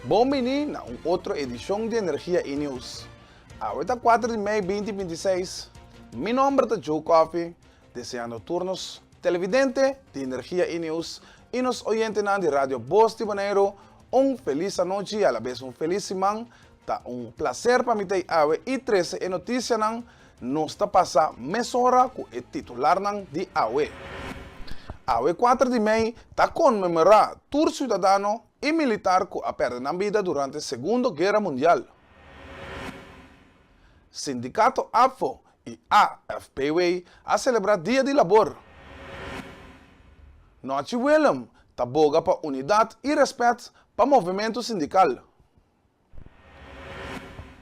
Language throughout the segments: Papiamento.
Bon bini na un otro edishon di Energia i News. Awe ta kuater di mei binti binti seis. Mi nomber ta Joe Coffie, deseando tur nos televidente di Energia i News i nos oyentenan di Radio Bos di Boneiru un felis anochi i alabes un felis siman. Ta un plaser pa mi ta ei awe i trese e notisianan. Nos ta pasa mesora ku e titularnan di awe. Awe kuater di mei ta konmemorá tur siudadano i militar ku a pèrdè nan bida durante Segundo Guera Mundial. Sindikato ABVO i AFPW a selebrá Dia di Labor. Nochi Willem ta boga pa unidat i rèspèt pa movementu sindikal.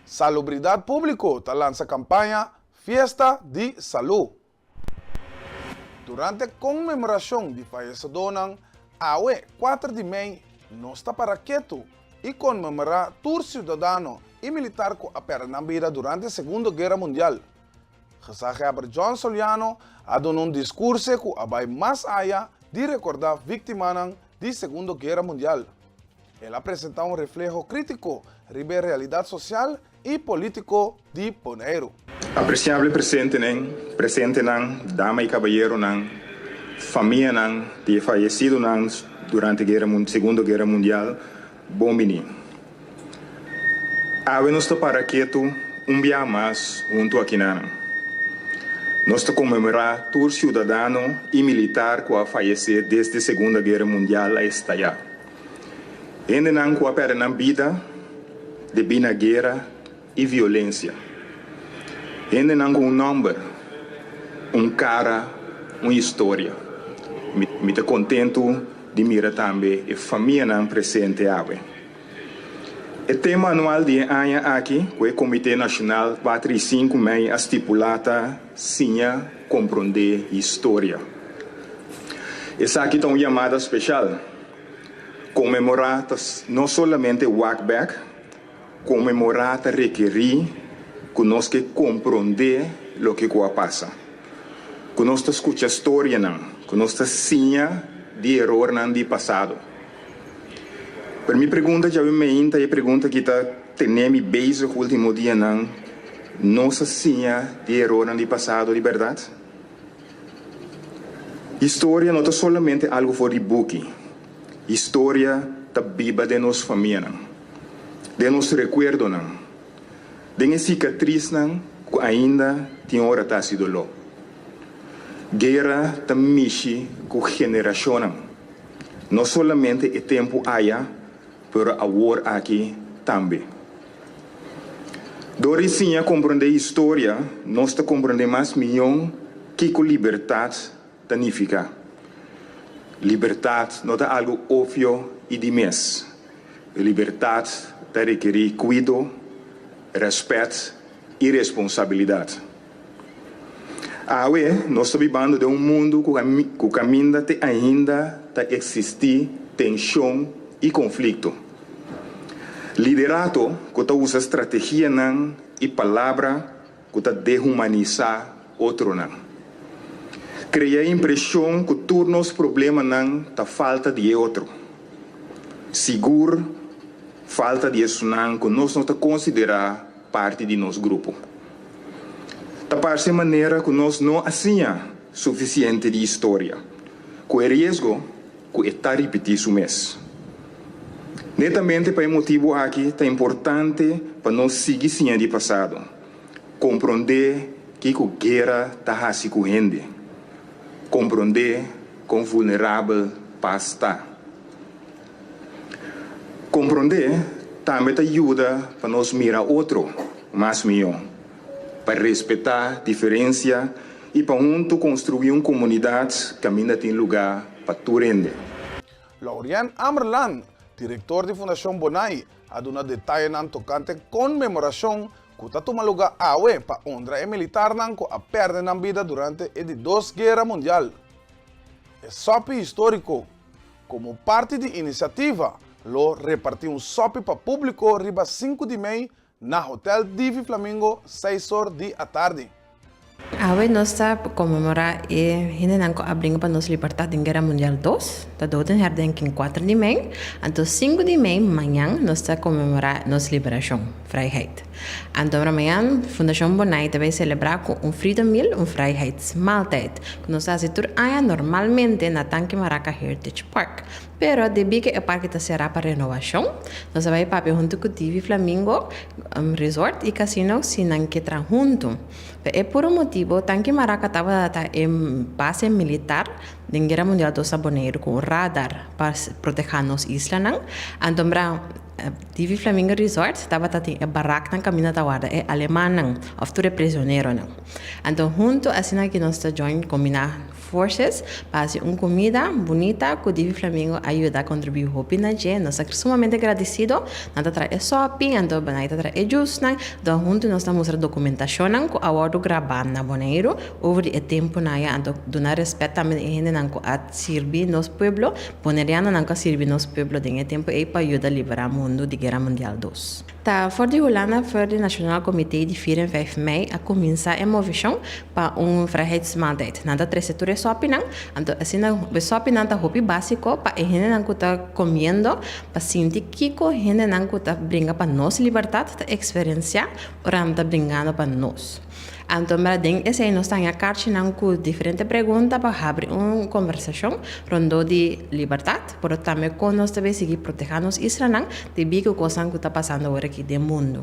Salubridat Públiko ta lansa kampaña Fiesta di Salú. Durante konmemorashon di fayesedónan awe kuater di mei nos ta para ketu i konmemorá tur siudadano i militar ku a pèrdè nan bida durante Segundo Guera Mundial. Gezaghebber John Soliano a duna un diskurse ku a bai mas aya di rekordá víktimanan di Segundo Guera Mundial. El a presentá un refleho krítiko riba e realidat sosial i polítiko di Boneiru. Apresiable presentenen, presentenan, dama i kabayeronan, famianan di e fayesidonan durante guera Segundo Guera Mundial, bon bini. Awe nos ta para ketu un bia mas huntu akinanan. Nos ta konmemorá tur siudadano i militar ku a fayesé desde Segunda Guera Mundial a estayá. Hendenan ku a pèrdè nan bida debí na guera i violensia. Hendenan ku un nòmber, un kara, un historia. Mi ta kontentu di mira tambe e famianan presente awe. E tema anual di e aña aki ku e Komité Nashonal 4 i 5 mei a stipulá ta Siña Komprondé Historia. Esaki ta un yamada speshal. Konmemorá ta no solamente wak bèk, konmemorá ta rekerí ku nos ke komprondé loke ku a pasa, ku nos ta skucha storianan, ku nos ta siña di erornan di pasado. Pero mi pregunta djawe meinta e pregunta ki ta tene mi bezig ultimo dianan, nos a siña di erornan di pasado di bèrdat? Historia no ta solamente algu for di buki. Historia ta biba den nos famianan, den nos rekuerdonan, den e sikatrisnan ku ainda tin ora ta hasi doló. Guera ta mishi ku generashonnan, no solamente e tempu aya, pero awor aki tambe. Dor di siña komprondé historia, nos ta komprondé mas mihó kiko libertat ta nifiká. Libertat no ta algu opvio i di mes. Libertat ta rekerí kuido, rèspèt i responsabilidat. Awe nos ta bibando den un mundu ku kaminda te ainda ta eksistí tenshon i konflikto. Liderato ku ta usa strategianan i palabra ku ta dehumanisá otronan. Krea e impreshon ku tur nos problemanan ta falta di e otro. Sigur falta di esunnan ku nos no ta konsiderá parti di nos grupo. Ta parse manera ku nos no a siña sufisiente di historia, ku e riesgo ku e ta ripití su mes. Netamente pa e motibu aki ta importante pa nos sigui siña di pasado, komprondé kiko guera ta hasi ku hende, komprondé kon vulnerabel pas ta. Komprondé tambe ta yuda pa nos mira otro mas mihó, pa respetá diferensia i pa huntu konstruí un komunidat kaminda tin lugá pa tur hende. Laurien Ammerlaan, direktor di Fundashon Bonai, a duna detayenan tokante konmemorashon ku ta tuma lugá awe pa honra e militarnan ku a pèrdè nan bida durante e di dos Guera Mundial. E sòpi históriko. Komo parti di inisiativa lo repartí un sòpi pa públiko riba sinku di mei na Hotel Divi Flamingo seis or di atardi. Awe nos ta konmemorá e hendenan ku a bringa pa nos libertat den Guera Mundial dos, ta Dodenherdenking kuater di mei, anto sinku di mei mañan nos ta konmemorá nos liberashon, vrijheid. Anto ora mañan Fundashon Bonai ta bai selebrá ku un Freedom Meal, un vrijheidsmaaltijd, ku nos ta hasi tur aña normalmente na Tanki Maraca Heritage Park. Pero debí ku e parke ta será pa renovashon, nos a bai papia huntu ku Divi Flamingo Resort i Casino si nan ke traha huntu. Pa e puro motibu, Tanki Maraca tabata ta e base militar den Guera Mundial dos na Boneiru ku un radar pa protehá nos islanan. Anto bra Divi Flamingo Resort tabata tin e baraknan kaminda ta warda e alemannan òf tur e prisioneronan. Anto huntu asina ki nos ta join kombiná Forces pa hasi un kumida bunita ku Divi Flamingo a yuda kontribuí hopi na dje. Nos ta sumamente gradisido. Nan ta traha e sòpi, anto Bonai ta traha e jusnan. Anto huntu nos ta mustra dokumentashonnan ku a wòrdu grabá na Boneiru over di e tempunan ya. Anto duna rèspèt tambe na e hendenan ku a sirbi nos pueblo, bonerianonan ku a sirbi nos pueblo den e tempu ei pa yuda liberá mundu di Guera Mundial dos. Ta for di Hulanda for di Nationaal Comité di vier en vijf mei a kuminsá e movishon pa un vrijheidsmaaltijd. Nan ta trese tur e sòpinan, anto asina e sòpinan ta hopi básiko pa e hendenan ku ta komiendo pa sinti kiko hendenan ku ta bringa pa nos libertat ta eksperensiá ora nan ta bringando pa nos. Anto mira den esei nos ta haña karchinan ku diferente pregunta pa habri un kombersashon rondó di libertat, pero tambe kon nos ta bay sigui protehá nos islanan debí ku kosnan ku ta pasando awor aki den mundu.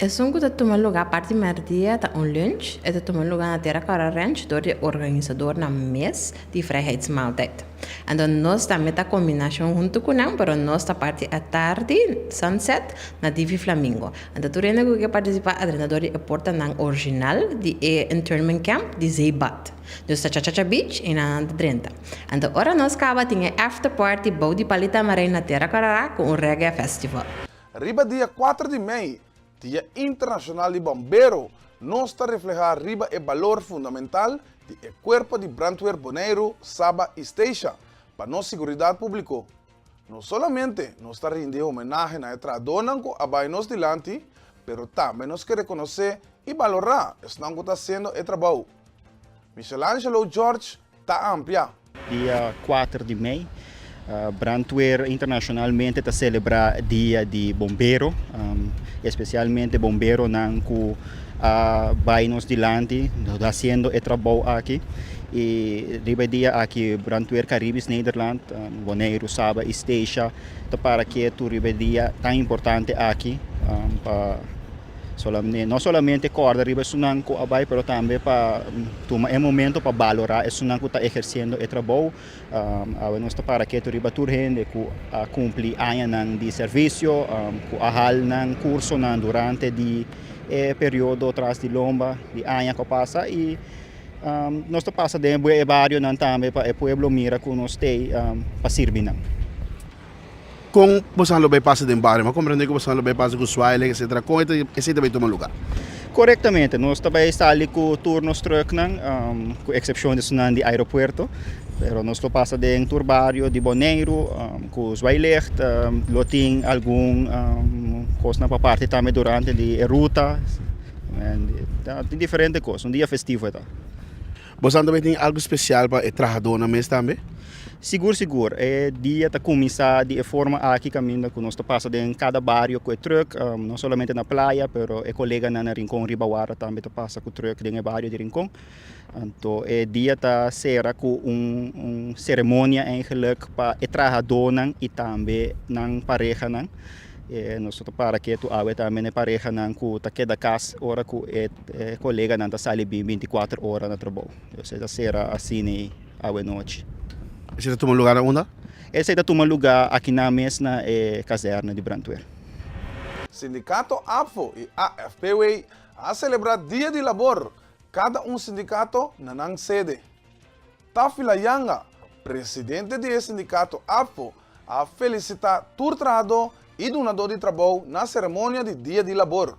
Esun ku ta tuma lugá parti mèrdia ta un lunch, e ta tuma lugá na Tera Kòrá Ranch dor di e organisadornan mes di Vrijheidsmaaltijd. Anto nos tambe ta kombinashon huntu ku nan, pero nos ta parti atardi, sunset, na Divi Flamingo. Anto tur hende ku ke partisipá a drenta dor di e portanan original di e internment camp di Zeebad. Dus ta Chachacha Beach i nan ta drenta. Anto ora nos kaba tin e after party bou di Palita Marijn na Tera Karara ku un reggae festival. Riba dia kuater di mei, Dia Internashonal di Bombero, nos ta reflehá riba e balor fundamental di e Kuerpo di Brandweer Boneiru, Saba i Statia pa nos siguridat públiko. No solamente nos ta rindi homenahe na e trahadónan ku a bai nos dilanti, pero tambe nos ke rekonosé i balorá esnan ku ta hasiendo e trabou. Michelangelo George ta amplia. Dia kuater di mei, Brandweer internashonalmente ta selebrá Dia di Bombero, espesialmente bomberonan ku a bai nos dilanti hasiendo e trabou aki. I riba e dia aki Brandweer Caribisch Nederland, Boneiru, Saba i Statia ta para ketu riba e dia tan importante aki pa no solamente kòrda riba esunnan ku a bai pero tambe pa tuma e momento pa balorá esunnan ku ta ehersiendo e trabou. Awe nos ta para ketu riba tur hende ku a kumpli añanan di servisio, ku a hal nan kursonan durante di e periodo tras di lomba di aña ku a pasa i nos ta pasa den e barionan tambe pa e pueblo mira ku nos t'ei pa sirbi nan. Kon bosan lo bai pasa den bario? Mi a komprende ku bosan lo bai pasa ku zwaailicht etcetera. Kon esei ta bai tuma luga? Korektamente. Nos ta bai sali ku tur nos trùknan, ku eksepshon di esunnan di aeropuerto. Pero nos lo pasa den tur bario di Boneiru ku zwaailicht. Lo tin algun kosnan pa parti tambe durante di e ruta. Tin diferente kos. Un dia festivo e ta. Bosan ta bai tin algu spesial pa e trahadónan mes tambe? Sigur sigur, e dia ta kuminsá di e forma aki kaminda ku nos ta pasa den kada bario ku e trùk, no solamente na playa pero e koleganan na Rincon riba Wara tambe ta pasa ku trùk den e bario di Rincon. Anto e dia ta sera ku un un seremonia eigenlik pa e trahadónan i tambe nan parehanan. Nos ta para ketu awe tambe na e parehanan ku ta keda kas ora ku e koleganan ta sali bin binti kuater ora na trabou. Esei ta sera asina. Awe nochi. Esei ta tuma lugar na unda? Esei ta tuma lugar akinan mes na e kazerne di brandweer. Sindikato APFO i AFPW a selebrá Dia di Labor, kada un sindikato na nan sede. Tafila Yanga, presidente di e sindikato APFO, a felisitá tur trahadó i dunadó di trabou na seremonia di Dia di Labor.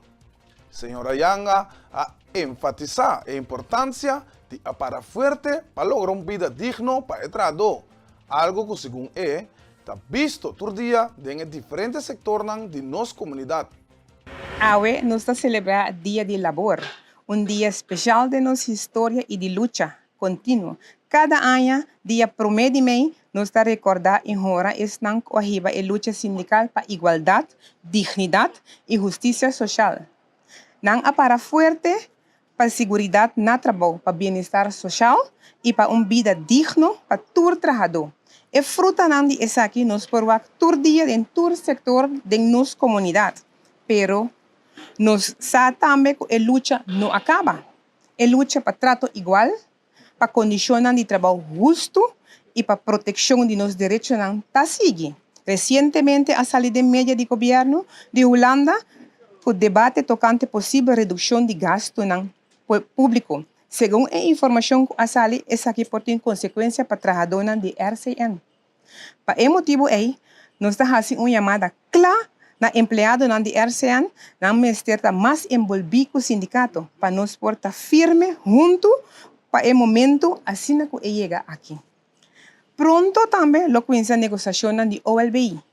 Señora Yanga a enfatisá e importansia di a para fuerte pa logra un bida digno pa e trahadó, algo ku segun e, ta bisto tur dia den e diferente sektornan di nos komunidat. Awe nos ta selebrá Dia di Labor, Un dia spesial den nos historia i di lucha kontinuo. Kada aña, dia promé di mei, nos ta rekordá i honra esnan ku a hiba e lucha sindikal pa igualdat, dignidat i hustisia soshal. Nan a para fuerte pa siguridat na trabou, pa bienestar soshal i pa un bida digno pa tur trahadó. E frutanan di esaki nos por wak tur dia den tur sektor den nos komunidat. Pero nos sa tambe ku e lucha no a kaba. E lucha pa trato igual, pa kondishonnan di trabou hustu i pa protekshon di nos derechonan ta sigui. Resientemente a sali den media di gobièrnu di Hulanda ku debate tokante posibel redukshon di gastunan públiko. Segun e informashon ku a sali esaki por tin konsekuensia pa trahadónan di RCN. Pa e motibu ei, nos ta hasi un yamada kla na empleadonan di RCN, nan mester ta mas enbolbí ku sindikato pa nos por ta firme huntu pa e momentu asina ku e yega aki. Pronto tambe lo kuminsá negosiashonnan di OLBI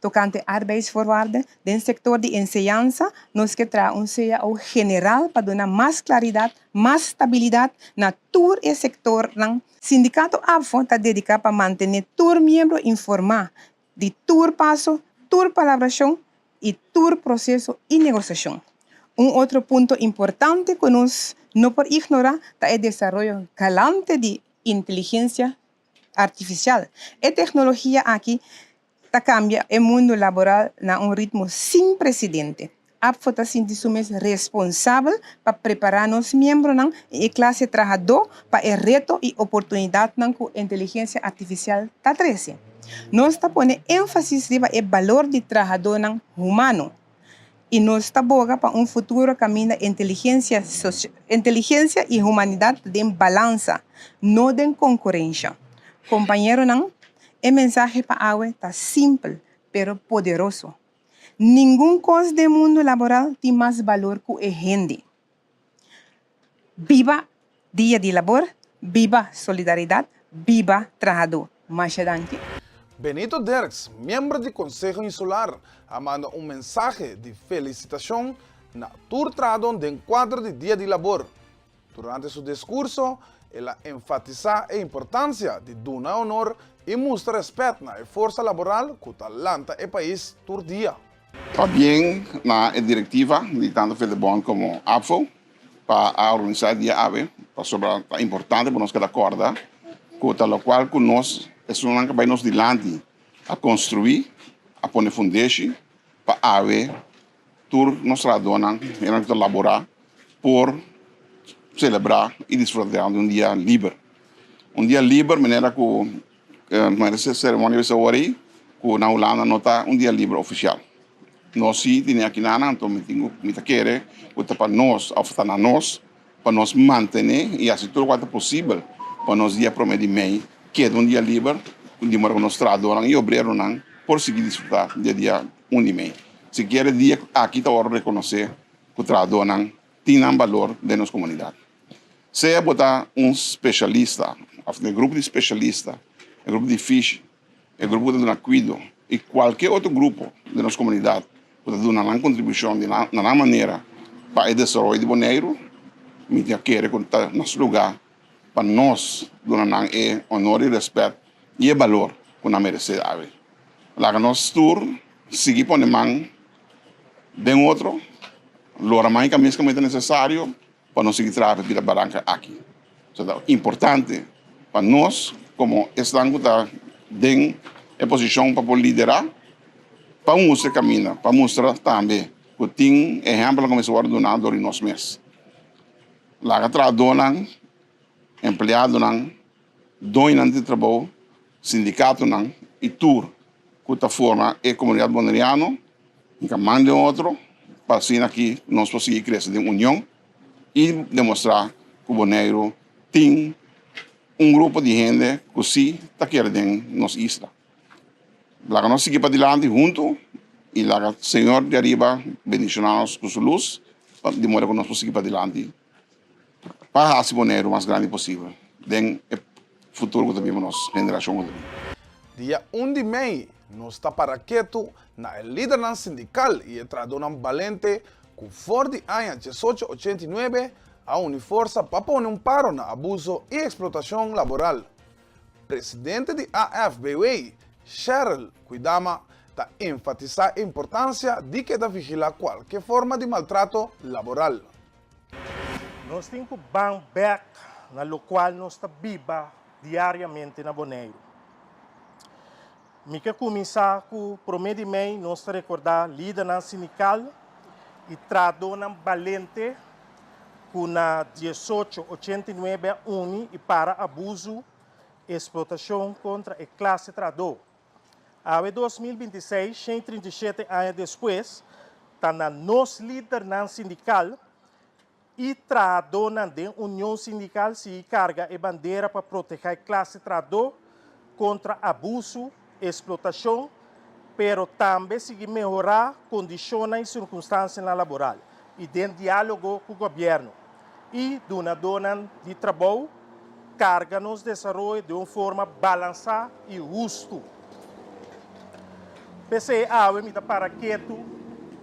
tokante arbeidsvoorwaarden den sektor di enseñansa. Nos ke traha un cao general pa duna mas klaridat, mas stabilidat na tur e sektornan. Sindikato ABVO ta dediká pa mantené tur miembro informá di tur paso, tur palabrashon i tur proseso i negosiashon. Un otro punto importante ku nos no por ignorá ta e desaroyo galante di inteligensia artifisial. E teknologia aki ta kambia e mundu laboral na un ritmo sin presidente. APFO ta sinti su mes responsabel pa prepará nos miembronan i e klase trahadó pa e reto i oportunidatnan ku inteligensia artifisial ta trese. Nos ta pone énfasis riba e balor di trahadónan humano i nos ta boga pa un futuro kaminda inteligensia inteligensia i humanidat ta den balansa, no den konkurensha. Kompañeronan, e mensahe pa awe ta simpel pero poderoso, Ningun kos den mundu laboral tin mas balor ku e hende. Biba Dia di Labor, biba solidaridat, biba trahadó. Masha danki. Benito Dirks, miembro di Konseho Insular, a manda un mensahe di felisitashon na tur trahadó den kuadro di Dia di Labor. Durante su diskurso, el a enfatisá e importansia di duna honor i mustra rèspèt na e forsa laboral ku ta lanta e pais tur dia. Pabien na e direktiva di tantu Fedebond komo ABVO pa a organisá e dia awe, pasobra ta importante pa nos keda kòrda ku ta lokual ku nos, esunnan ku a bai nos dilanti a konstruí, a pone fundeshi pa awe Tur nos trahadónan, esnan ku ta laborá, por selebrá i disfrutá di un dia liber. Un dia liber manera ku manera e seremonia bisa awor ei, ku na Hulanda no ta un dia liber ofisial. Nos si tene akinan, anto mi tin ku mi ta kere ku ta pa nos òf ta na nos pa nos mantené i hasi tur lokual ta posibel pa nos dia promé di mei keda un dia liber di manera ku nos trahadónan i obreronan por sigui disfrutá di e dia un di mei. Sikiera e dia aki ta wòrdu rekonosé ku trahadónan tin nan balor den nos komunidat. Sea bo ta un speshalista òf den e grupo di speshalista, e grupo di fishi, e grupo ku ta duna kuido i kualke otro grupo den nos komunidat ku ta duna nan kontribushon di na nan manera pa e desaroyo di Boneiru, mi ta kere ku ta nos lugá pa nos duna nan e honor i rèspèt i e balor ku nan meresé awe. Laga nos tur sigui pone man den otro, lora man i kamis kaminda ta nesesario pa nos sigui traha pa e bida baranka aki. So ta importante pa nos komo esnan ku ta den e posishon pa por liderá, pa mustra e kaminda, pa mustra tambe ku tin ehèmpelnan ku mester wòrdu duná dor di nos mes. Laga trahadónan, empleadonan, doñonan di trabou, sindikatonan i tur ku ta forma e komunidat boneriano hinka man den otro pa asina aki nos por sigui krese den union i demostrá ku Boneiru tin un grupo di hende ku si ta kere den nos isla. Laga nos sigui padilanti huntu i laga Señor di ariba bendishoná nos ku su lus pa di moda ku nos por sigui padilanti pa hasi Boneiru mas grandi posibel den e futuro ku ta bin pa nos generashon ku ta bin. Dia un di mei nos ta para ketu na e lidernan sindikal i e trahadónan balente. ku for di aña 1889 a uni forsa pa pone un paro na abuso i eksplotashon laboral. Presidente di AFBW, Sheryl Kwidama, ta enfatisá e importansia di keda vigilá kualke forma di maltrato laboral. Nos tin ku ban bèk na lokual nos ta biba diariamente na Boneiru. Mi ke kuminsá ku promé di mei nos ta rekordá lidernan sindikal i trahadónan balente ku na 1889 a uni i para abusu, eksplotashon kontra e klase trahadó. Awe 2026, 137 aña despues, ta na nos lidernan sindikal i trahadónan den union sindikal sigui karga e bandera pa protehá e klase trahadó kontra abusu, eksplotashon, pero tambe sigui mehorá kondishonnan i sirkunstansianan laboral i den diálogo ku gobièrnu i dunadónan di trabou karga nos desaroyo den un forma balansá i hustu. P'esei awe mi ta para ketu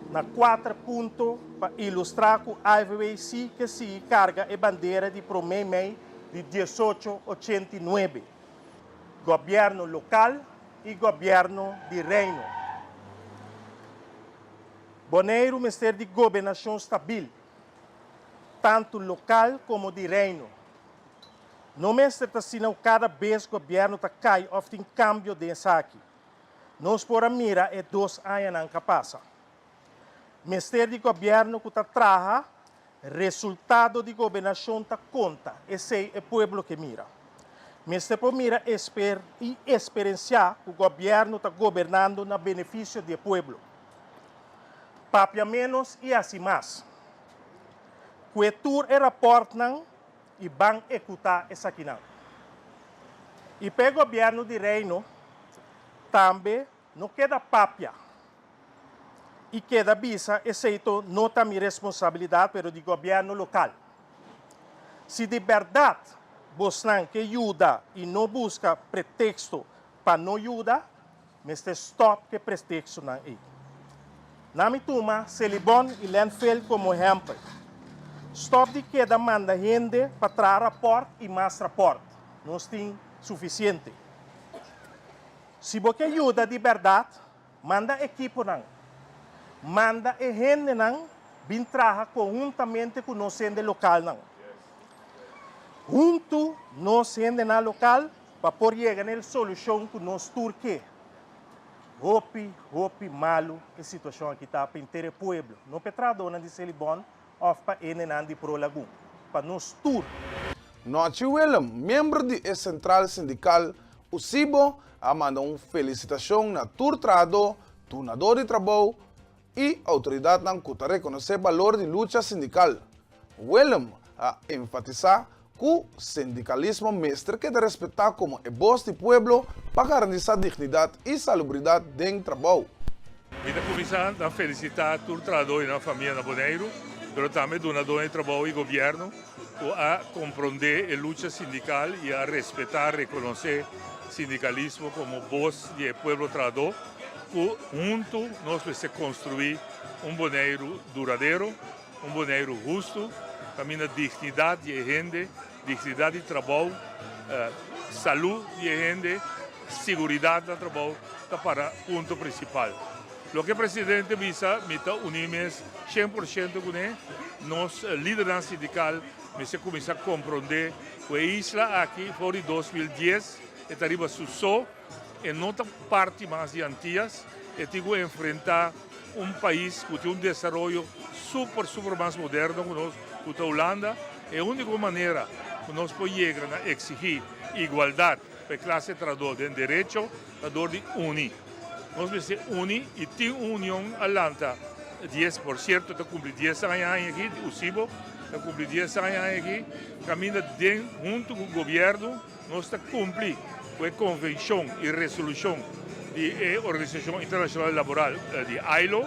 na kuater punto pa ilustrá ku AFW sí ke sigui karga e bandera di promé mei di 1889, gobièrnu lokal i gobièrnu di Reino. Boneiru mester di gobernashon stabil, tantu lokal komo di Reino. No mester ta asina ku kada bes gobièrnu ta kai òf tin kambio den esaki. Nos por a mira e dos añanan ka pasa. Mester di gobièrnu ku ta traha, resultado di gobernashon ta konta, esei e pueblo ke mira. Mester por mira esper i esperensiá ku gobièrnu ta gobernando na benefisio di e pueblo. Papia ménos i hasi mas. Kue tur e rapòrtnan i ban ekutá esakinan. I pa e gobièrnu di Reino tambe no keda papia i keda bisa esei to no ta mi responsabilidat pero di gobièrnu lokal. Si di bèrdat bosnan ke yuda i no buska preteksto pa no yuda, Mester stòp ku e prestekstonan ei. Na mi tuma Selibon i Landfill komo ehèmpel. Stòp di keda manda hende pa traha rapòrt i mas rapòrt. Nos tin sufisiente. Si bo ke yuda di bèrdat, manda ekiponan. Manda e hendenan bin traha konhuntamente ku nos hende lokalnan. Huntu nos hendenan lokal Pa por yega na el solushon ku nos tur ke. Hopi, hopi malu e situashon aki ta pa henter e pueblo, no pa e trahadónan di Selibon òf pa hendenan di Pro Lagun, pa nos tur. Nochi Willem, miembro di e sentral sindikal USIBO, a manda un felisitashon na tur trahadó, dunadó di trabou i outoridatnan ku ta rekonosé balor di lucha sindikal. Willem a enfatisá ku sindikalismo mester keda respetá komo e bos di pueblo pa garantisá dignidat i salubridat den trabou. Mi ta kuminsá na felisitá tur trahadó i nan famia na Boneiru, pero tambe dunadónan di trabou i gobièrnu ku a komprondé e lucha sindikal i a respetá, rekonosé sindikalismo komo bos di e pueblo trahadó, ku huntu nos mester konstruí un Boneiru duradero. Un Boneiru hustu, kaminda dignidat di e hende, dignidat di trabou, salú di e hende, siguridat na trabou ta para punto prinsipal. Loke presidente bisa mi ta uní mes 100% kuné, nos lidernan sindikal mester kuminsá komprondé ku e isla aki for di 2010 e ta riba su so, E no ta parti mas di Antias, e tin ku enfrentá un pais ku tin un desaroyo super super mas moderno ku nos, ku ta Hulanda. E úniko manera ku nos por yega na eksigí igualdat pa e klase trahadó den derecho ta dor di uni. Nos mester uni i tin un union a lanta dies, por sierto ta kumpli dies aña aña aki, di USIBO ta kumpli dies aña aña aki, kaminda den huntu ku gobièrnu, Nos ta kumpli ku e konvenshon i resolushon di e Organisashon Internashonal Laboral di ILO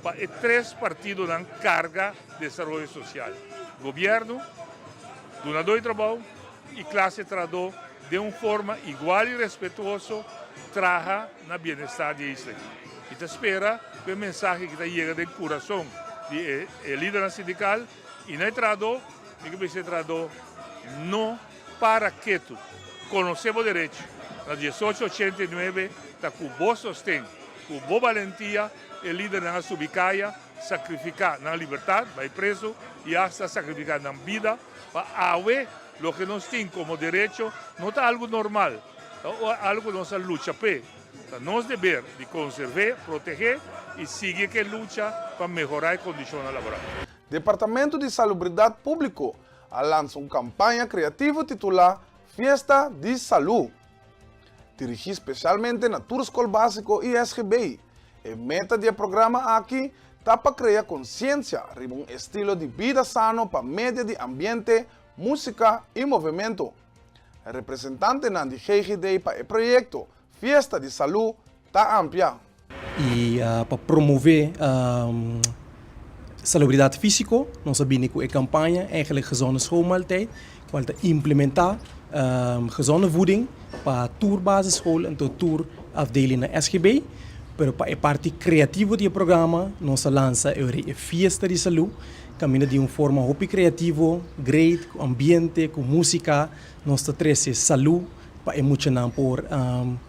pa e tres partidonan karga desaroyo sosial, gobièrnu, dunadó di trabou i klase trahadó den un forma igual i respetuoso traha na bienestar di e isla aki. Mi ta spera ku e mensahe aki ta yega den kurason di e lidernan sindikal i na e trahadó, mi ke bisa e trahadó no para ketu, konosé bo derecho. Na diesocho ochenta i nuebe ta ku bo sosten, ku bo balentia e lidernan a subi kaya, sakrifiká nan libertat, bai preso i asta sakrifiká nan bida pa awe loke nos tin komo derecho no ta algu normal, ta algu ku nos a lucha p'e. Ta nos deber di konserv'é, proteg'é i sigui ku e lucha pa mehorá e kondishonnan laboral. Departamento di Salubridat Públiko a lansa un kampaña kreativo titulá Fiesta di Salú. Dirigí spesialmente na tur skol básiko i SGB. E meta di e programa aki ta pa krea konsiensia riba un estilo di bida sano pa medio di ambiente, músika i movementu. Representantenan di GGD pa e proyekto Fiesta di Salú ta ampia. I pa promové salubridat físiko nos a bini ku e kampaña Eigenlijk Gezonde Schoolmaaltijd kual ta implementá gezonde voeding pa tur basisschool en tur afdeling na SGB. Pero pa e parti kreativo di e programa nos a lansa e Fiesta di Salú kaminda di un forma hopi kreativo, great, ku ambiente, ku músika nos ta trese salú pa e muchanan por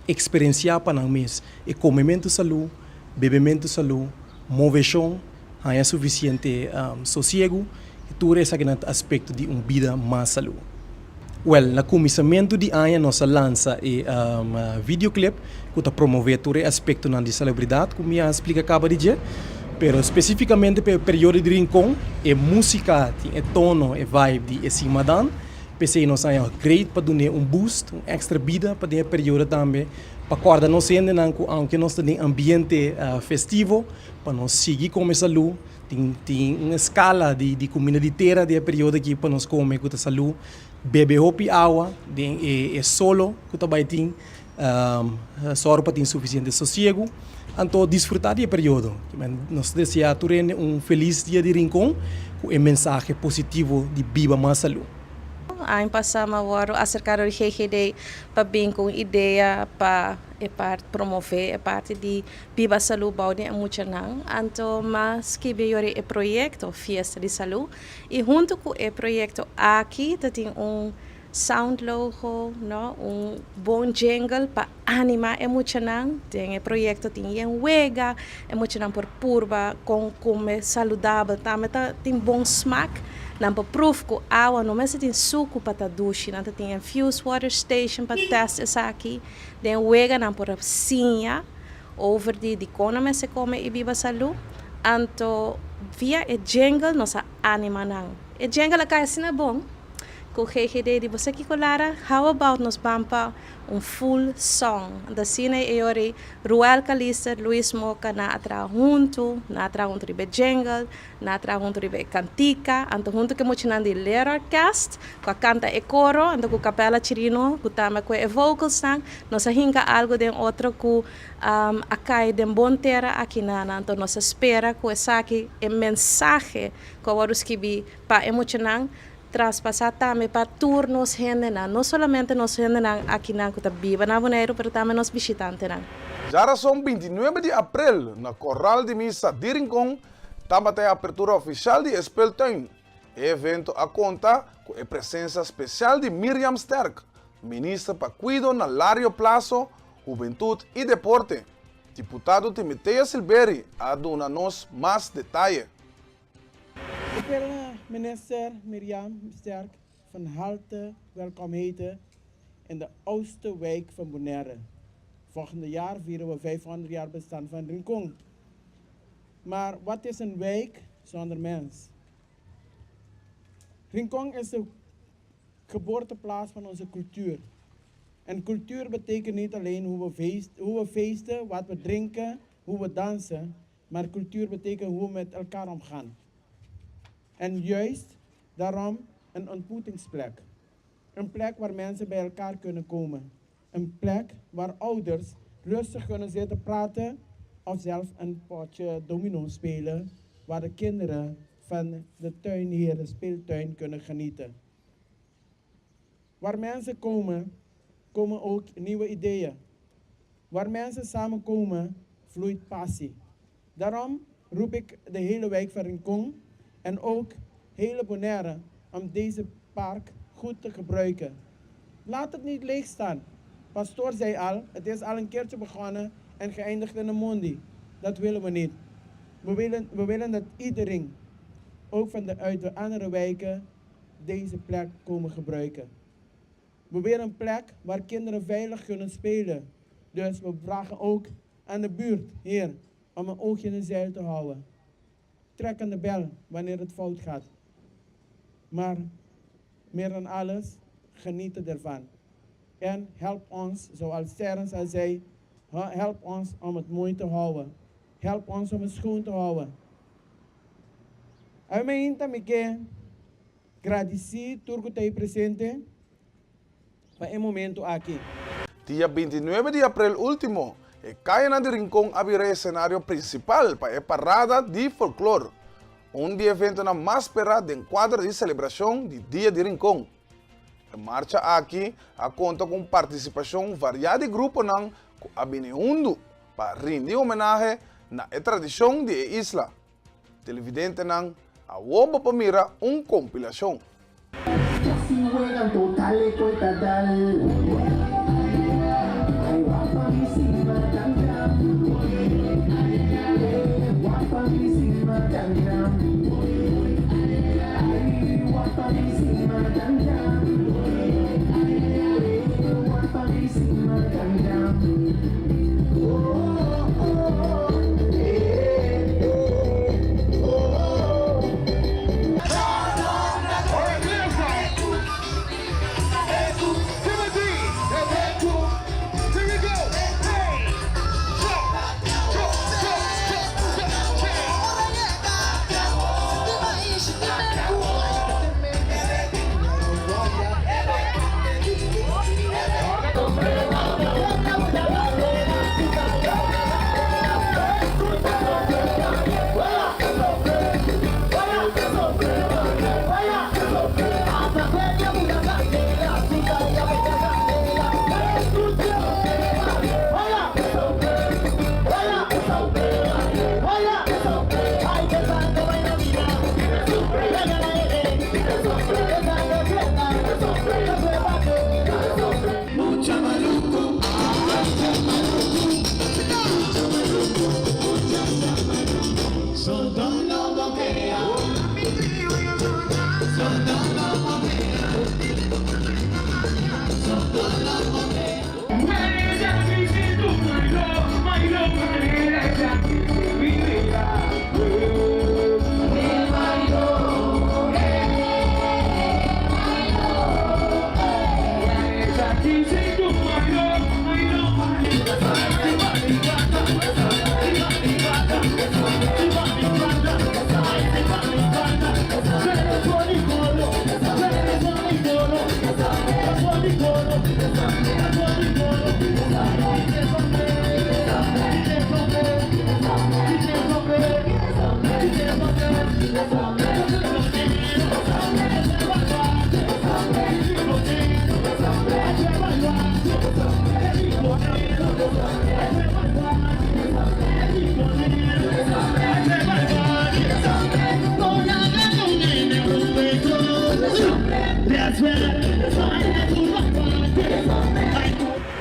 eksperensiá pa nan mes e komementu salú, bebementu salú, moveshon, haña sufisiente sosiegu i tur esakinan ta aspekto di un bida mas salú. Wèl, na kuminsamentu di aña nos a lansa e videoclip ku ta promové tur e aspektonan di salubridat ku mi a splika kaba di dje, pero spesífikamente pa e periodo di Rincon e músika tin e tono, e vibe di e Simadan. P'esei nos haña great pa dun'é un boost, un extra bida pa den e periodo tambe, pa kòrda nos hendenan ku aunke nos ta den ambiente festivo, pa nos sigui kome salú. Tin tin un eskala di di kuminda di tera den e periodo aki pa nos kome ku ta salú. Bebe hopi awa den e e solo ku ta bai tin, sòru pa tin sufisiente sosiegu, anto disfrutá di e periodo. Nos ta deseá tur hende un felis dia di Rincon ku e mensahe positivo di biba mas salú. Aña pasá mi a wòrdu aserká dor di GGD pa bin ku un idea pa e part promové e parti di biba salú bou den e muchanan. Anto mi a skibi yori e proyekto Fiesta di Salú i huntu ku e proyekto aki ta tin un sound logo, no, un bon jingle pa anima e muchanan. Den e proyecto tin yen wega, e muchanan por purba con come saludabel tambe ta tin bon smaak. Nan por proef cu awa no mester tin sucu pa ta dushi, nan ta tin infused water station pa test esaki. Den wega nan por siña over di dicon nan mester come y biba salu. Anto via e jingle nos a anima nan. E jingle a cay asina bon. Ku GGD di bo sa kiko Lara? How about nos ban pa un full song? Anto asina e ora ei Ruel Calister, Luis Moca nan a traha huntu, nan a traha huntu riba e jingle, nan a traha huntu riba e kantika, anto huntu ku e muchanan di Leerorkest ku a kanta e koro, anto ku Capella Chirino ku tambe ku e vocalsnan, nos a hinka algu den otro ku a kai den bon tera aki nan. Anto nos a spera ku esaki e mensahe ku a wòrdu skibí pa e muchanan traspasá tambe pa tur nos hendenan, no solamente nos hendenan akinan ku ta biba na Boneiru, pero tambe nos bishitantenan. Djarason bintinuebe di aprel na Koral di Misa di Rincon tabata e apertura ofishal di e speeltuin. E evento a konta ku e presensia spesial di Mirjam Sterk, Minister pa Kuido na Lario Plaso, Hubentut i Deporte. Diputado Timothea Silberi a duna nos mas detaye. Ik wil minister Mirjam Sterk van harte welkom heten in de oudste wijk van Bonaire. Volgende jaar vieren we 500 jaar bestaan van Rincon. Maar wat is een wijk zonder mens? Rincon is de geboorteplaats van onze cultuur. En cultuur betekent niet alleen hoe we, feest, hoe we feesten, wat we drinken, hoe we dansen, maar cultuur betekent hoe we met elkaar omgaan. En juist daarom een ontmoetingsplek. Een plek waar mensen bij elkaar kunnen komen. Een plek waar ouders rustig kunnen zitten praten of zelf een potje domino spelen, waar de kinderen van de tuin de speeltuin kunnen genieten. Waar mensen komen, komen ook nieuwe ideeën. Waar mensen samenkomen, vloeit passie. Daarom Roep ik de hele wijk van Rincon en ook hele Bonaire om deze park goed te gebruiken. Laat het niet leeg staan. Pastoor zei al, het is al een keertje begonnen en geëindigd in de mondi. Dat willen we niet. We willen, we willen dat iedereen, ook van de, uit de andere wijken, deze plek komen gebruiken. We willen een plek waar kinderen veilig kunnen spelen. Dus we vragen ook aan de buurt hier om een oogje in de zeil te houden. Trek aan de bel wanneer het fout gaat. Maar meer dan alles, geniet ervan. En help ons, zoals Terence al zei, help ons om het mooi te houden. Help ons om het schoon te houden. Awe mainta mi ke gradisí tur ku ta ei presente pa e momento aki. Dia bintinuebe di aprel ultimo, e kayanan di Rincon a bira e esenario prinsipal pa e parada di folklor, un di e eventonan mas sperá den kuadro di selebrashon di Dia di Rincon. E marcha aki a konta ku un partisipashon variá di gruponan ku a bini hundu pa rindi homenahe na e tradishon di e isla. Televidentenan, awor bo por mira un kompilashon.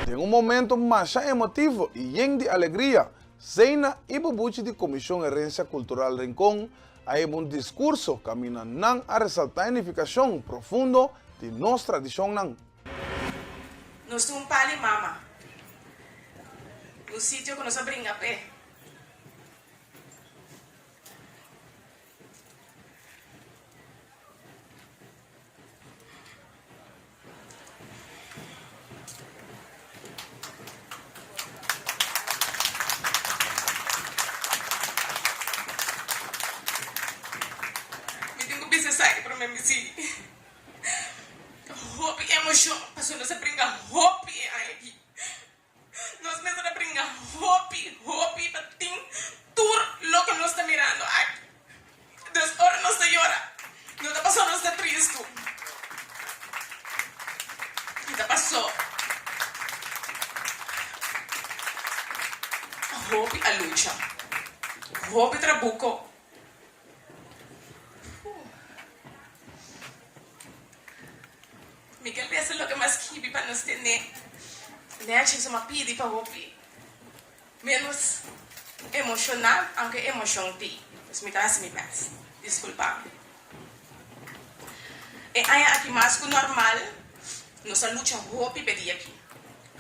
Den un momento masha emotivo y yen di alegria, Zeina y Bubuchi di Comision Herencia Cultural Rincon a heba un discurso caminda nan a resalta e nificacion profundo di nos tradicionnan. Nos tin un pali mama. Un sitio ku nos a bringa p'e. Mi tin ku bisa esaki promé mi sigui. Hopi emoshon pasobra nos a bringa hopi e aña aki. Nos mester a bringa hopi, hopi pa tin tur loke nos ta mirando aki. Dus ora nos ta yora, no ta pasobra nos ta tristu. I ta paso hopi a lucha. Hopi trabuco. Mi ke lesa loke m'a skibi pa nos tene nechi, so m'a pidi pa hopi menos emocional, aunke emocion tin. Pues mi ta haci mi best. Disculpa mi. E aña aki mas ku normal nos a lucha hopi p'e dia aki.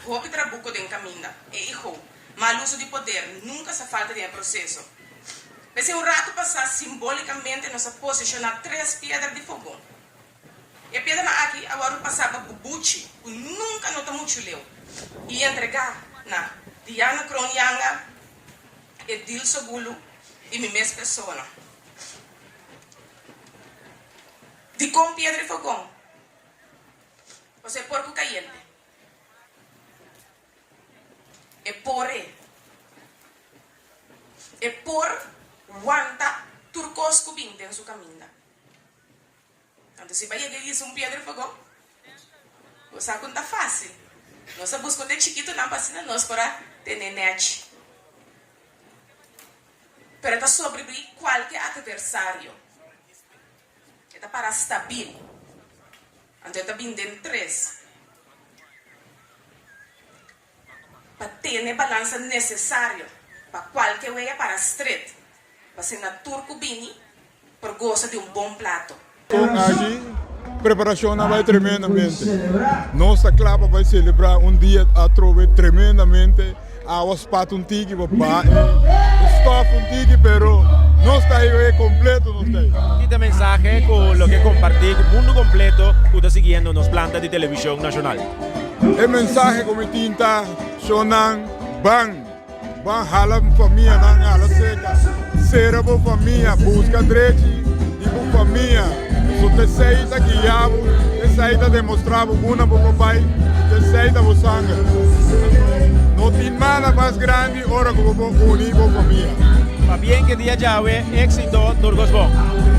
Hopi trabuko den kaminda. E iho, mal uso di poder nunka sa falta den e proseso. P'esei un ratu pasá simbolikamente nos a posishoná tres piedra di fogon. E piedranan aki a wòrdu pasá pa Bubuchi ku nunka no ta muchu leu i entregá na Diana Kroon Janga, Edilso Gulu i mi mes persona. Dikon piedra i fogon? Pasobra e porku kayente. E por e. E por wanta tur kos ku bin den su kaminda. Anto si bo a yega hisa un piedra i fogon, bo sa ku no ta fásil. Nos a buska un den chikitunan pa asina nos por a tene nèchi. Pero e ta sobrebibí kualke atversario. E ta para stabil. Anto e ta bin den tres. Pa tene balansa nesesario pa kualke wea para stret, pa asina tur ku bini por gosa di un bon plato. Kon aki preparashonnan bai tremendamente. Nos ta kla pa bai selebrá un dia atrobe tremendamente. Awa spat un tiki pa baha e stof un tiki pero nos ta ei kompleto nos ta ei. Ki ta mensahe ku lo ke kompartí ku mundu kompleto ku ta siguiendo nos planta di televishon nashonal? E mensahe ku mi tin ta, Shonnan, ban! Ban hala bo famianan hala seka. Sera bo famia, buska drechi di bo famia. So t'esei ta guia bo, t'esei ta demostra bo unda bo por bai, t'esei ta bo sanger. No tin nada mas grandi ora ku bo por uni bo famia. Pabien ke dia djawe, éxito, tur kos bon.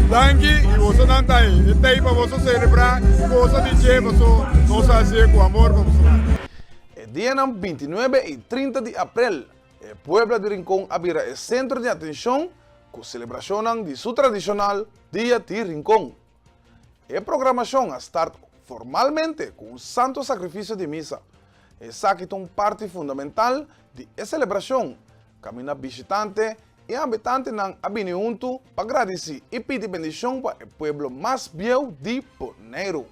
Danki i bosonan ta ei. E tei pa boso selebrá gosa di dje paso nos a hasié ku amor pa bosonan. E dianan bintinuebe i trinta di aprel, e pueblo di Rincon a bira e sentro di atenshon ku selebrashonnan di su tradishonal Dia di Rincon. E programashon a start formalmente ku un santo sakrifisio di misa. Esaki ta un parti fundamental di e selebrashon, kaminda bishitante i habitantenan a bini huntu pa gradisí i pidi bendishon pa e pueblo mas bieu di Boneiru.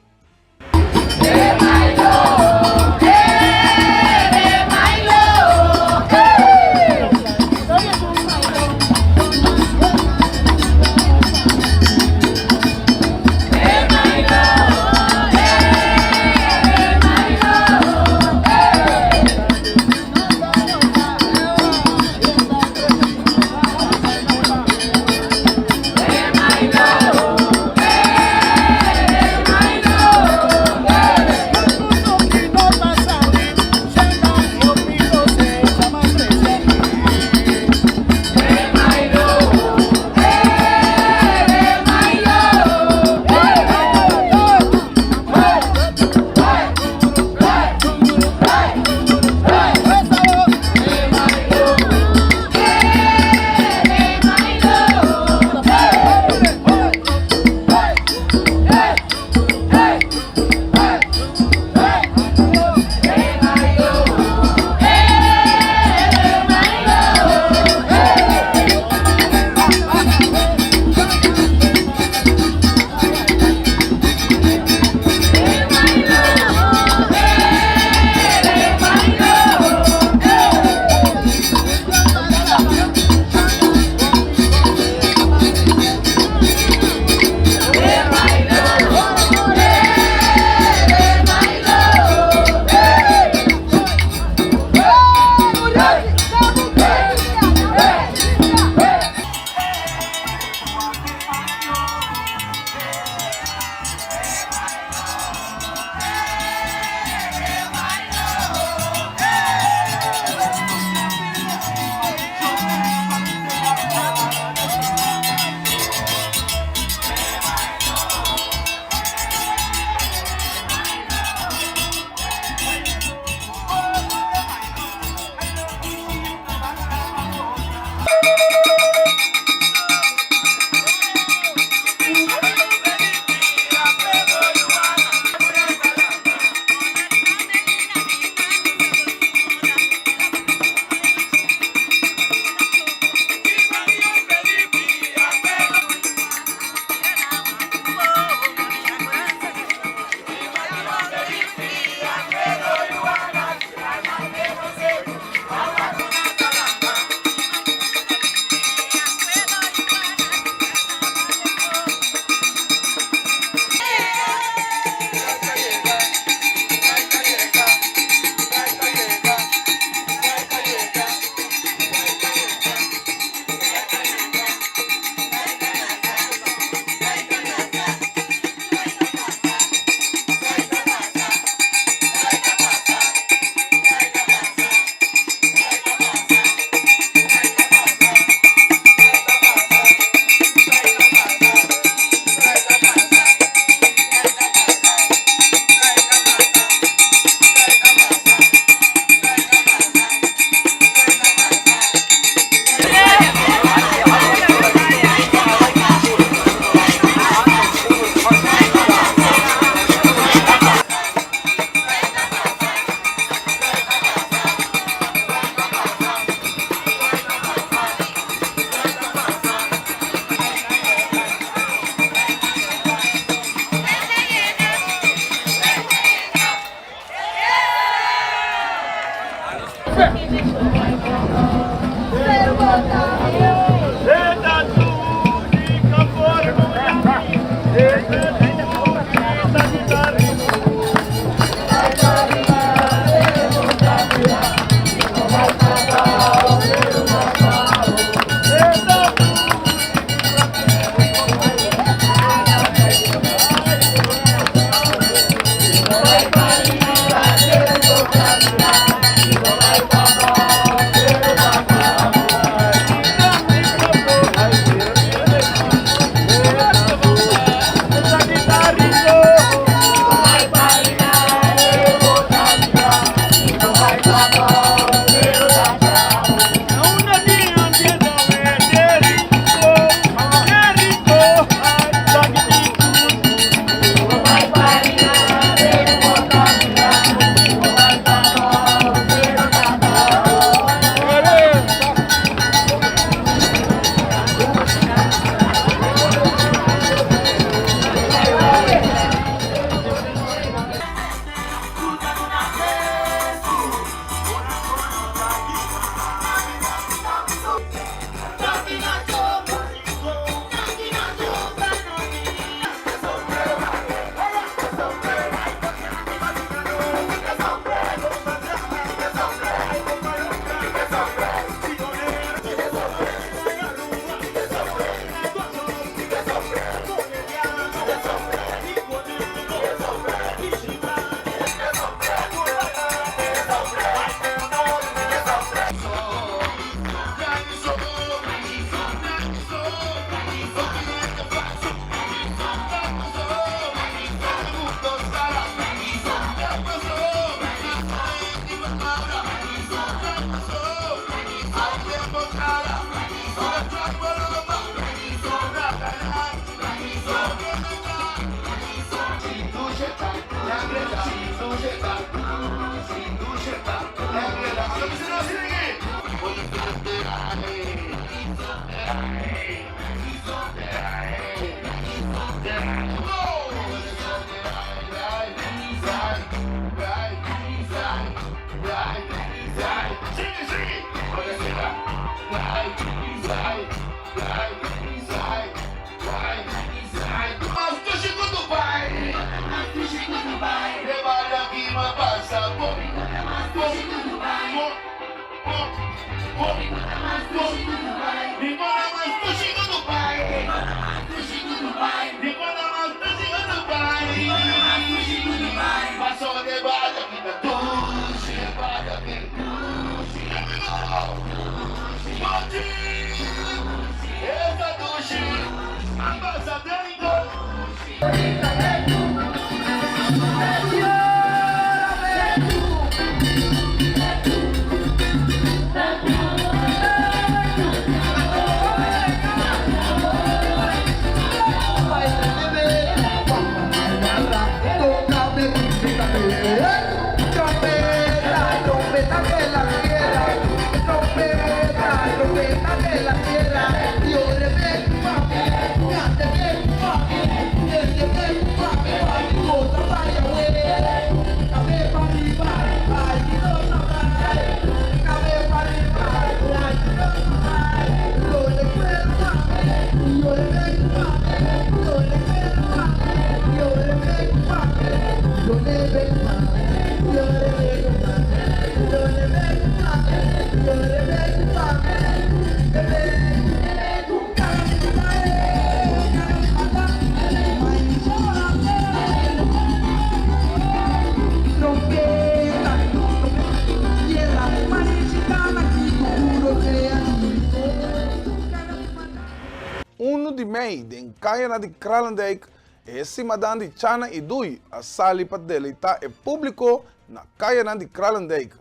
Uno di mei den kayanan di Kralendijk e simadan di Chana i Dui a sali pa deleitá e públiko na kayanan di Kralendijk.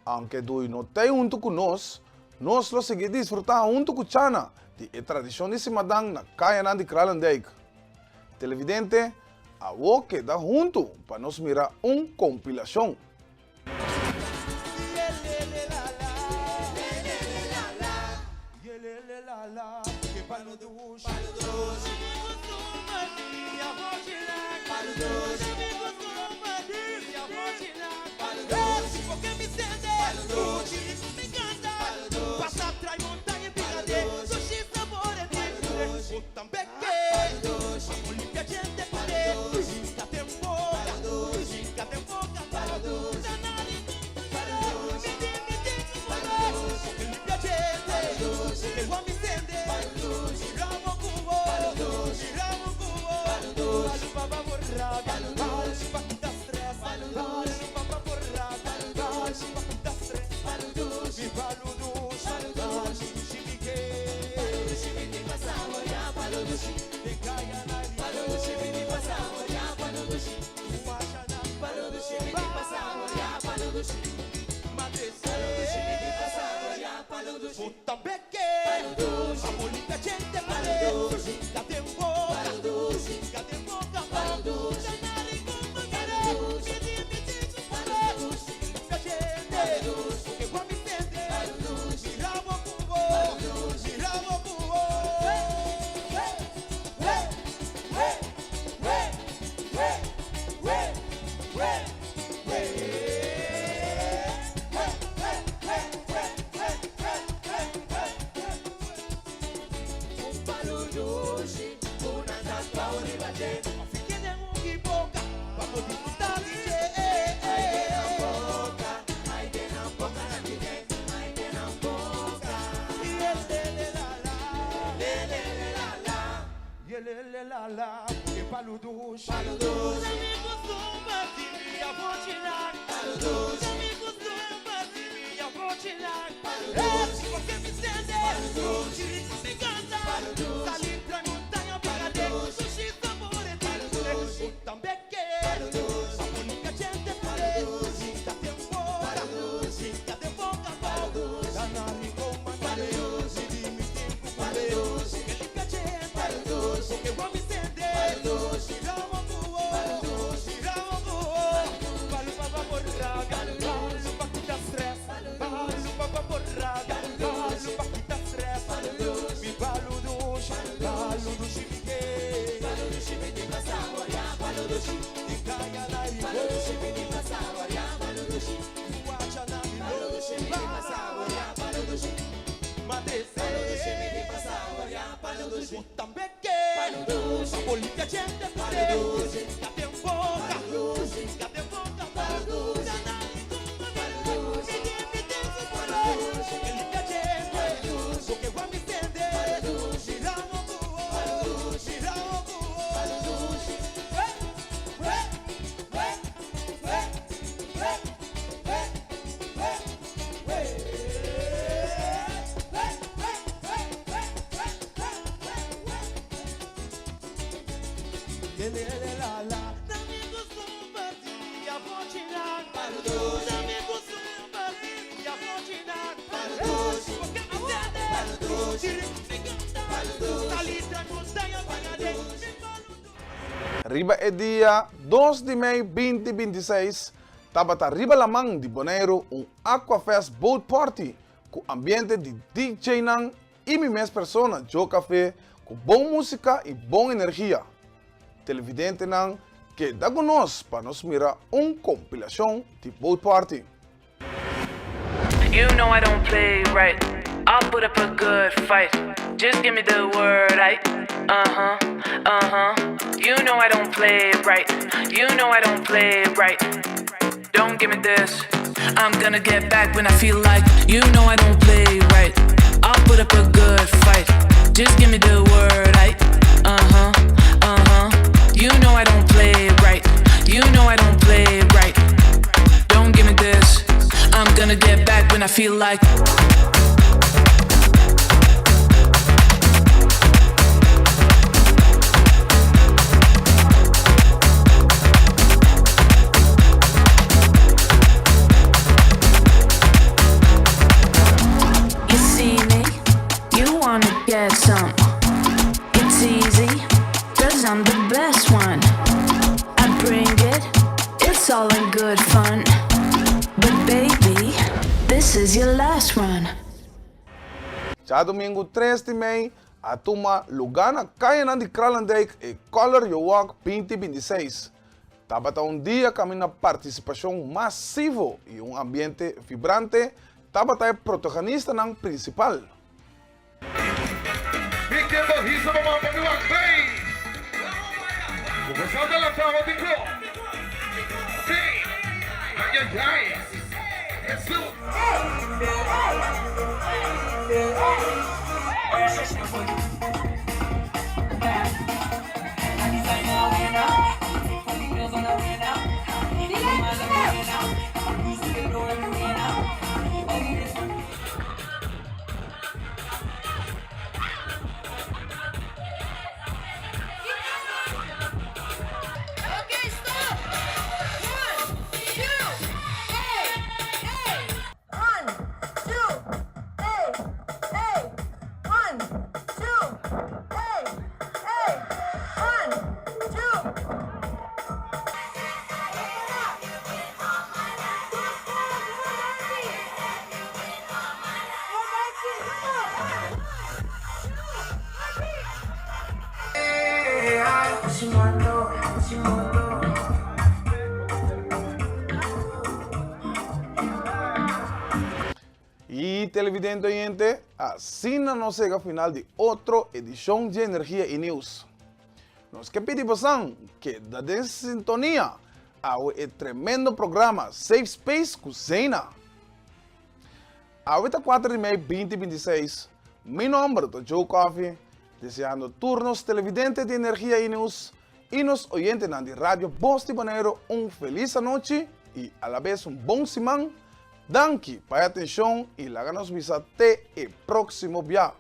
Aunke Dui no t'ei huntu ku nos, nos lo sigui disfrutá huntu ku Chana di e tradishon di simadan na kayanan di Kralendijk. Televidente, awo keda huntu pa nos mira un kompilashon. Riba e dia dos di mei binti 26 tabata riba laman di Boneiru un Aquafest Boat Party ku ambiente di DJ-nan i mi mes persona Joe Café ku bon músika i bon energia. Televidentenan keda ku nos pa nos mira un kompilashon di Boat Party. You know I don't play right. I'll put up a good fight. Just give me the word, I. Uh huh, uh huh. You know I don't play right. You know I don't play right. Don't give me this. I'm gonna get back when I feel like you know I don't play right. I'll put up a good fight. Just give me the word, I. Uh huh, uh huh. You know I don't play right. You know I don't play right. Don't give me this. I'm gonna get back when I feel like. You see me, you wanna get some. It's easy, cause I'm the best one. I bring it, it's all in good fun. But baby, this is your last run. Djadumingu 3 di mei a tuma lugá na kayanan di Kralendijk e Color Your Walk 2026. Tabata un dia kaminda partisipashon masivo i un ambiente vibrante tabata e protaganistanan prinsipal. Mi ke bo hisa bo man pa mi wak bay. Ku bo sa delantá bo tin ko. Sí. Ayayay. Hesus. two, hey, hey. One, two, hey, hey. One, two, hey, hey. One, two. Y televidente oyente, asina nos yega final di otro edicion di Energia y Nieuws. Nos ke pidi bosan keda den sintonia awe e tremendo programa Safe Space cu Zeina. Awe ta 4 di mei 2026, mi nomber ta Joe Coffie, deseando tur nos televidente di Energia y Nieuws y nos oyentenan di Radio Bos di Boneiru un felis anochi y alabes un bon siman. Danki pa e atencion y laga nos bisa te e proximo bia.